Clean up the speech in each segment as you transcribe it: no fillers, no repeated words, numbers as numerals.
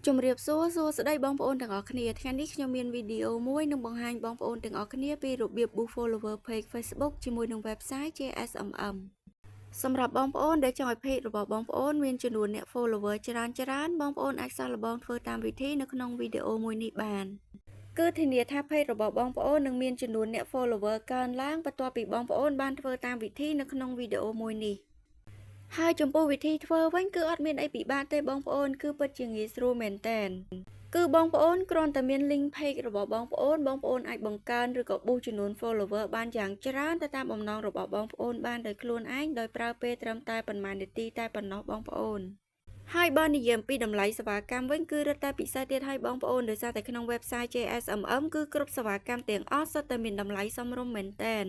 ជំរាបសួរសួស្តីបងប្អូនទាំងអស់គ្នាថ្ងៃនេះខ្ញុំមានវីដេអូមួយនឹងបង្ហាញបងប្អូនទាំងអស់គ្នាពីរបៀប boost follower page Facebook ជាមួយនឹង website JSMM សម្រាប់បងប្អូនដែលចង់ឲ្យ page របស់បងប្អូនមានចំនួនអ្នក follower ច្រើនច្រើនបងប្អូនអាចសាកល្បងធ្វើតាមវិធីនៅក្នុងវីដេអូមួយនេះបានគឺធានាថា page របស់បងប្អូននឹងមានចំនួនអ្នក follower កើនឡើងបន្ទាប់ពីបងប្អូនបានធ្វើតាមវិធីនៅក្នុងវីដេអូមួយនេះហើយចំពោះវិធីធ្វើវិញគឺអត់មានអីពិបាកទេបងប្អូនគឺពិតជាងាយស្រួលមែនទែនគឺបងប្អូនគ្រាន់តែមាន link page របស់បងប្អូនបងប្អូនអាចបង្កើនឬក៏ boost ចំនួន follower បានយ៉ាងច្រើនទៅតាមបំណងរបស់បងប្អូនបានដោយខ្លួនឯងដោយប្រើពេលត្រឹមតែប៉ុន្មាននាទីតែប៉ុណ្ណោះបងប្អូនហើយបើនិយាយអំពីតម្លៃសេវាកម្មវិញគឺរឹតតែពិសេសទៀតហើយបងប្អូនដោយសារតែក្នុង website JSMM គឺគ្រប់សេវាកម្មទាំងអស់សុទ្ធតែមានតម្លៃសមរម្យមែនទែន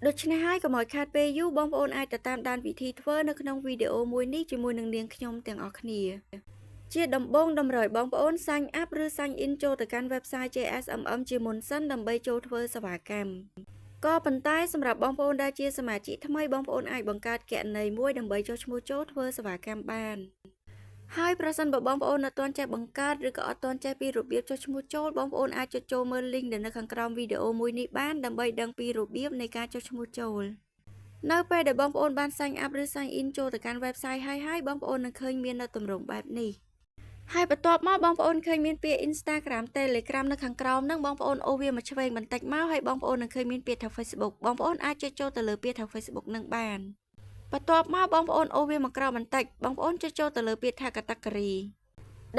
ដូច្នេះហើយកុំឲ្យខាតពេលយូរបងប្អូនអាចទៅតាមដានវិធីធ្វើនៅក្នុងវីដេអូមួយនេះជាមួយនឹងនាងខ្ញុំទាំងអស់គ្នាជាដំបូងតម្រូវបងប្អូន sign up ឬ sign in ចូលទៅកាន់ website JSMM ជាមុនសិនដើម្បីចូលធ្វើសេវាកម្មក៏ប៉ុន្តែសម្រាប់បងប្អូនដែលជាសមាជិកថ្មីបងប្អូនអាចបង្កើតគណនីមួយដើម្បីចុះឈ្មោះចូលធ្វើសេវាកម្មបានហើយប្រសិនបើបងប្អូនអត់ទាន់ចេះបង្កើតឬក៏អត់ទាន់ចេះពីរបៀបចុះឈ្មោះចូលបងប្អូនអាចចុចចូលមើល link ដែលនៅខាងក្រោមវីដេអូមួយនេះបានដើម្បីដឹងពីរបៀបនៃការចុះឈ្មោះចូលនៅពេលដែលបងប្អូនបាន sign up ឬ sign in ចូលទៅកាន់ website ហើយហើយបងប្អូននឹងឃើញមាននៅទម្រង់បែបនេះហើយបន្ទាប់មកបងប្អូនឃើញមានពាក្យ Instagram Telegram នៅខាងក្រោមហ្នឹងបងប្អូនអូសវាមកឆ្វេងបន្តិចមកហើយបងប្អូននឹងឃើញមានពាក្យថា Facebook បងប្អូនអាចចុចចូលទៅលើពាក្យថា Facebook នឹងបានបន្ទាប់មកបងប្អូនអូសវាមកក្រោមបន្តិចបងប្អូនចុចចូលទៅលើពាក្យថា category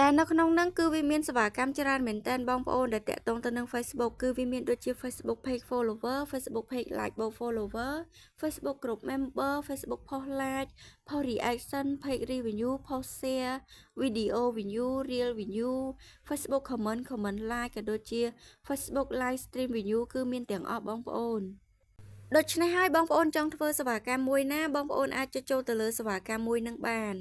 ដែលនៅក្នុងហ្នឹងគឺវាមានសេវាកម្មច្រើនមែនទែនបងប្អូនដែលតាក់ទងទៅនឹង Facebook គឺវាមានដូចជា Facebook Page Follower, Facebook Page Like បូក Follower, Facebook Group Member, Facebook Post Like, Post Reaction, Page Review, Post Share, Video View, Reel View, Facebook Comment, Comment Like ក៏ដូចជា Facebook Live Stream View គឺមានទាំងអស់បងប្អូនដូច្នេះហើយបងប្អូនចង់ធ្វើសេវាកម្មមួយណាបងប្អូនអាចចុចចូលទៅលើសេវាកម្មមួយនឹងបាន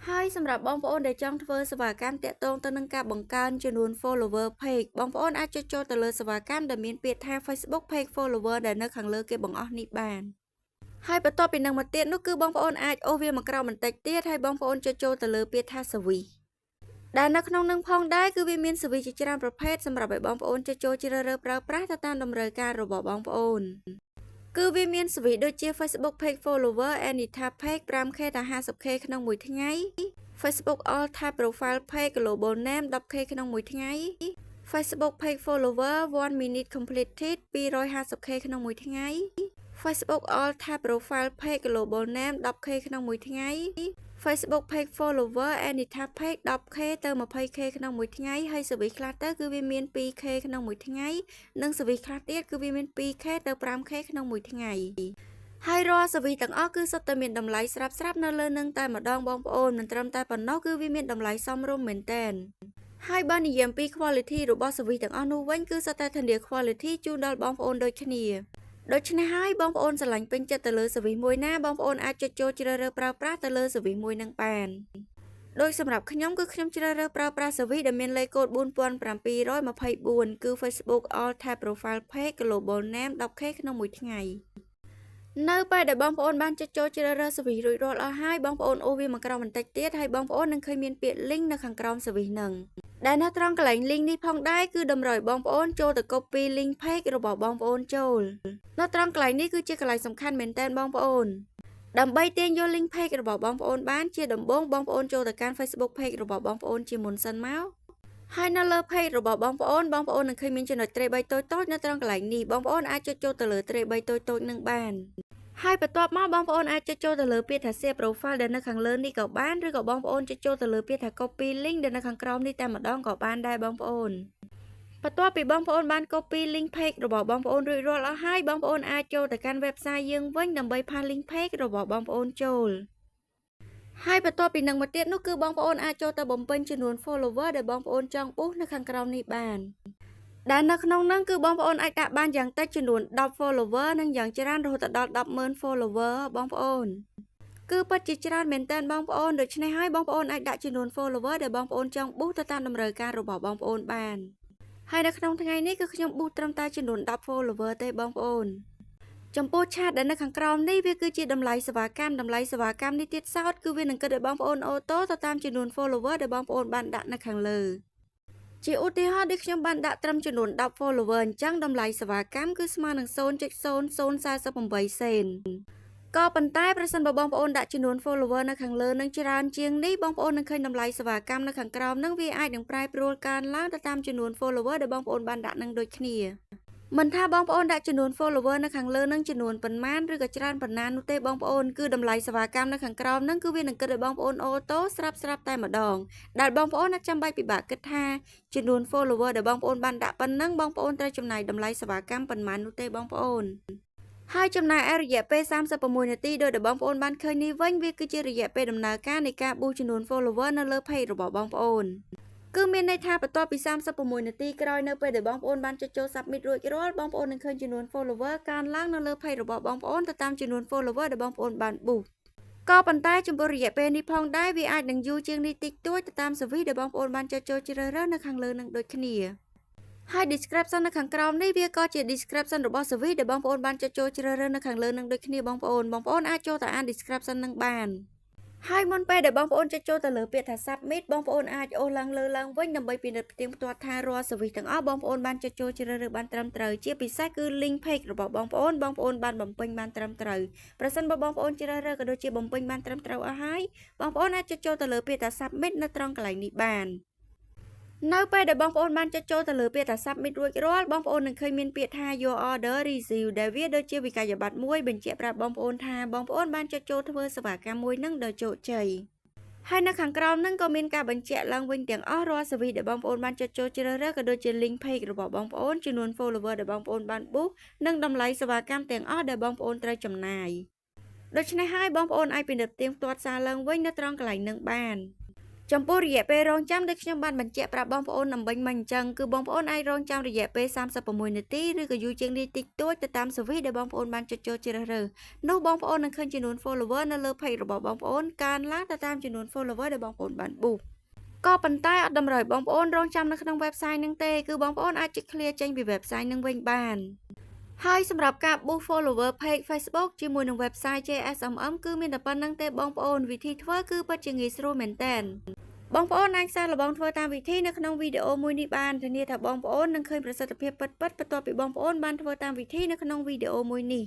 ហើយសម្រាប់បងប្អូនដែលចង់ធ្វើសេវាកម្មតាក់ទងទៅនឹងការបង្កើនចំនួន follower page បងប្អូនអាចចុចចូលទៅលើសេវាកម្មដែលមានពាក្យថា Facebook Page Follower ដែលនៅខាងលើគេបង្អស់នេះបានហើយបន្ទាប់ពីនឹងមកទៀតនោះគឺបងប្អូនអាចអូសវាមកក្រោមបន្តិចទៀតហើយបងប្អូនចុចចូលទៅលើពាក្យថា service ដែលនៅក្នុងនឹងផងដែរគឺវាមាន service ជាច្រើនប្រភេទសម្រាប់ឲ្យបងប្អូនចុចចូលជ្រើសរើសប្រើប្រាស់ទៅតាមតម្រូវការរបស់បងប្អូនគឺវាមាន service ដូចជា Facebook Page Follower Anytime Page 5K ដល់ 50K ក្នុងមួយថ្ងៃ Facebook All Type Profile Page Global Name 10K ក្នុងមួយថ្ងៃ Facebook Page Follower 1 Minute Completed 250K ក្នុងមួយថ្ងៃ Facebook All Type Profile Page Global Name 10K ក្នុងមួយថ្ងៃ Facebook Page Follower Anytime Page 10K ទៅ 20K ក្នុងមួយថ្ងៃហើយ service ខ្លះទៅគឺវាមាន 2K ក្នុងមួយថ្ងៃនិង service ខ្លះទៀតគឺវាមាន 2K ទៅ 5K ក្នុងមួយថ្ងៃហើយរាល់ service ទាំងអស់គឺសុទ្ធតែមានតម្លៃស្រាប់ស្រាប់នៅលើនឹងតែម្ដងបងប្អូនមិនត្រឹមតែប៉ុណ្ណោះគឺវាមានតម្លៃសមរម្យមែនទែនហើយបើនិយាយអំពី quality របស់ service ទាំងអស់នោះវិញគឺសុទ្ធតែធានា quality ជូនដល់បងប្អូនដូចគ្នាដូច្នេះហើយបងប្អូនស្រឡាញ់ពេញចិត្តទៅលើ service មួយណាបងប្អូនអាចចុចចូលជ្រើសរើសប្រើប្រាស់ទៅលើ service មួយនឹងបានដោយសម្រាប់ខ្ញុំគឺខ្ញុំជ្រើសរើសប្រើប្រាស់ service ដែលមានលេខកូដ4724គឺ Facebook All Type Profile Page Global Name 10K ក្នុងមួយថ្ងៃនៅពេលដែលបងប្អូនបានចុចចូលជ្រើសរើស service រួចរាល់អស់ហើយបងប្អូនអូសវាមកក្រោមបន្តិចទៀតហើយបងប្អូននឹងឃើញមានពាក្យ link នៅខាងក្រោម service នឹង ដែលនៅត្រង់កន្លែង link នេះផងដែរគឺតម្រូវឲ្យបងប្អូនចូលទៅ copy link page របស់បងប្អូនចូលនៅត្រង់កន្លែងនេះគឺជាកន្លែងសំខាន់មែនទែនបងប្អូនដើម្បីទាញយក link page របស់បងប្អូនបានជាដំបូងបងប្អូនចូលទៅកាន់ Facebook page របស់បងប្អូនជាមុនសិនមកហើយនៅលើ page របស់បងប្អូនបងប្អូននឹងឃើញមានចំណុចត្រី3តូចៗនៅត្រង់កន្លែងនេះបងប្អូនអាចចុចចូលទៅលើត្រី3តូចៗនឹងបានហើយបន្ទាប់មកបងប្អូនអាចចុចចូលទៅលើពាក្យថា share profile ដែលនៅខាងលើនេះក៏បានឬក៏បងប្អូនចុចចូលទៅលើពាក្យថា copy link ដែលនៅខាងក្រោមនេះតែម្ដងក៏បានដែរបងប្អូនបន្ទាប់ពីបងប្អូនបាន copy link page របស់បងប្អូនរួចរាល់អស់ហើយបងប្អូនអាចចូលទៅកាន់ website យើងវិញដើម្បីpaste link page របស់បងប្អូនចូលហើយបន្ទាប់ពីនឹងមកទៀតនោះគឺបងប្អូនអាចចូលទៅបំពេញចំនួន follower ដែលបងប្អូនចង់ boost នៅខាងក្រោមនេះបានដែលនៅក្នុងនោះគឺបងប្អូនអាចដាក់បានយ៉ាងតិចចំនួន10 follower និងយ៉ាងច្រើនរហូតដល់100000 follower បងប្អូនគឺពិតជាច្រើនមែនទែនបងប្អូនដូច្នេះហើយបងប្អូនអាចដាក់ចំនួន follower ដែលបងប្អូនចង់ boost ទៅតាមតម្រូវការរបស់បងប្អូនបានហើយនៅក្នុងថ្ងៃនេះគឺខ្ញុំ boost ត្រឹមតែចំនួន10 follower ទេបងប្អូន ចំពោះ charge ដែលនៅខាងក្រោមនេះវាគឺជាតម្លៃសេវាកម្មតម្លៃសេវាកម្មនេះទៀតសោតគឺវានឹងគិតឲ្យបងប្អូន auto ទៅតាមចំនួន follower ដែលបងប្អូនបានដាក់នៅខាងលើជាឧទាហរណ៍ដូចខ្ញុំបានដាក់ត្រឹមចំនួន10 follower អញ្ចឹងតម្លៃសេវាកម្មគឺស្មើនឹង0.0048សេនក៏ប៉ុន្តែប្រសិនបើបងប្អូនដាក់ចំនួន follower នៅខាងលើនឹងច្រើនជាងនេះបងប្អូននឹងឃើញតម្លៃសេវាកម្មនៅខាងក្រោមនឹងវាអាចនឹងប្រែប្រួលកើនឡើងទៅតាមចំនួន follower ដែលបងប្អូនបានដាក់នឹងដូចគ្នាមិនថាបងប្អូនដាក់ចំនួន follower នៅខាងលើនឹងចំនួនប៉ុន្មានឬក៏ច្រើនប៉ុណ្ណានោះទេបងប្អូនគឺតម្លៃសេវាកម្មនៅខាងក្រោមនឹងគឺវានឹងគិតឲ្យបងប្អូន auto ស្រាប់ស្រាប់តែម្ដងដែលបងប្អូនអត់ចាំបាច់ពិបាកគិតថាចំនួន follower ដែលបងប្អូនបានដាក់ប៉ុណ្ណឹងបងប្អូនត្រូវចំណាយតម្លៃសេវាកម្មប៉ុន្មាននោះទេបងប្អូនហើយចំណាយឯរយៈពេល36នាទីដោយដែលបងប្អូនបានឃើញនេះវិញវាគឺជារយៈពេលដំណើរការនៃការ boost ចំនួន follower នៅលើ page របស់បងប្អូនគឺមានន័យថាបន្ទាប់ពី36នាទីក្រោយនៅពេលដែលបងប្អូនបានចុចចូល submit រួចរាល់បងប្អូននឹងឃើញចំនួន follower កើនឡើងនៅលើ page របស់បងប្អូនទៅតាមចំនួន follower ដែលបងប្អូនបាន boost ក៏ប៉ុន្តែចំពោះរយៈពេលនេះផងដែរវាអាចនឹងយូរជាងនេះតិចតួចទៅតាម service ដែលបងប្អូនបានចុចចូលជ្រើសរើសនៅខាងលើនឹងដូចគ្នាហើយ description នៅខាងក្រោមនេះវាក៏ជា description របស់ service ដែលបងប្អូនបានចុចចូលជ្រើសរើសនៅខាងលើនឹងដូចគ្នាបងប្អូនបងប្អូនអាចចូលទៅអាន description នឹងបានហើយមុនពេលដែលបងប្អូនចុចចូលទៅលើពាក្យថា submit បងប្អូនអាចអូសឡើងលើឡើងវិញដើម្បីពិនិត្យផ្ទៀងផ្ទាត់ថារាល់ service ទាំងអស់បងប្អូនបានចុចចូលជ្រើសរើសបានត្រឹមត្រូវជាពិសេសគឺ link page របស់បងប្អូនបងប្អូនបានបំពេញបានត្រឹមត្រូវប្រសិនបើបងប្អូនជ្រើសរើសក៏ដូចជាបំពេញបានត្រឹមត្រូវអស់ហើយបងប្អូនអាចចុចចូលទៅលើពាក្យថា submit នៅត្រង់កន្លែងនេះបាននៅពេលដែលបងប្អូនបានចុចចូលទៅលើពាក្យថា submit រួចរាល់បងប្អូននឹងឃើញមានពាក្យថា your order receive ដែលវាដូចជាវិក័យប័ត្រមួយបញ្ជាក់ប្រាប់បងប្អូនថាបងប្អូនបានចុចចូលធ្វើសេវាកម្មមួយនឹងដោយជោគជ័យហើយនៅខាងក្រោមនឹងក៏មានការបញ្ជាក់ឡើងវិញទាំងអស់រាល់ service ដែលបងប្អូនបានចុចចូលជ្រើសរើសក៏ដូចជា link page របស់បងប្អូនចំនួន follower ដែលបងប្អូនបាន boost និងតម្លៃសេវាកម្មទាំងអស់ដែលបងប្អូនត្រូវចំណាយដូច្នេះហើយបងប្អូនអាចពិនិត្យផ្ទៀងផ្ទាត់សារឡើងវិញនៅត្រង់កន្លែងនឹងបានចំពោះរយៈពេលរងចាំដូចខ្ញុំបានបញ្ជាក់ប្រាប់បងប្អូនអំបញ្ញមិញអញ្ចឹងគឺបងប្អូនអាចរងចាំរយៈពេល36នាទីឬក៏យូរជាងនេះតិចតួចទៅតាម service ដែលបងប្អូនបានចុចចូលជ្រើសរើសនោះបងប្អូននឹងឃើញចំនួន follower នៅលើ page របស់បងប្អូនកើនឡើងទៅតាមចំនួន follower ដែលបងប្អូនបាន boost ក៏ប៉ុន្តែអត់តម្រូវបងប្អូនរងចាំនៅក្នុង website នឹងទេគឺបងប្អូនអាចចុច clear ចេញពី website នឹងវិញបានហើយសម្រាប់ការ boost follower page Facebook ជាមួយនឹង website JSMM គឺមានតែប៉ុណ្ណឹងទេបងប្អូនវិធីធ្វើគឺពិតជាងាយស្រួលមែនទែនបងប្អូនអាចសាកល្បងធ្វើតាមវិធីនៅក្នុងវីដេអូមួយនេះបានធានាថាបងប្អូននឹងឃើញប្រសិទ្ធភាពពិតៗបន្ទាប់ពីបងប្អូនបានធ្វើតាមវិធីនៅក្នុងវីដេអូមួយនេះ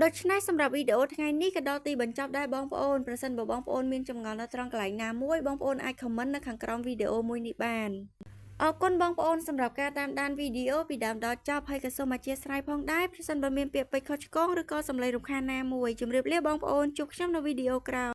ដូច្នេះសម្រាប់វីដេអូថ្ងៃនេះក៏ដល់ទីបញ្ចប់ដែរបងប្អូនប្រសិនបើបងប្អូនមានចម្ងល់នៅត្រង់កន្លែងណាមួយបងប្អូនអាច comment នៅខាងក្រោមវីដេអូមួយនេះបានអរគុណបងប្អូនសម្រាប់ការតាមដានវីដេអូពីដើមដល់ចប់ហើយក៏សូមអធ្យាស្រ័យផងដែរប្រសិនបើមានពាក្យពេចន៍ខុសឆ្គងឬក៏សំឡេងរំខានណាមួយជម្រាបលាបងប្អូនជួបខ្ញុំនៅវីដេអូក្រោយ។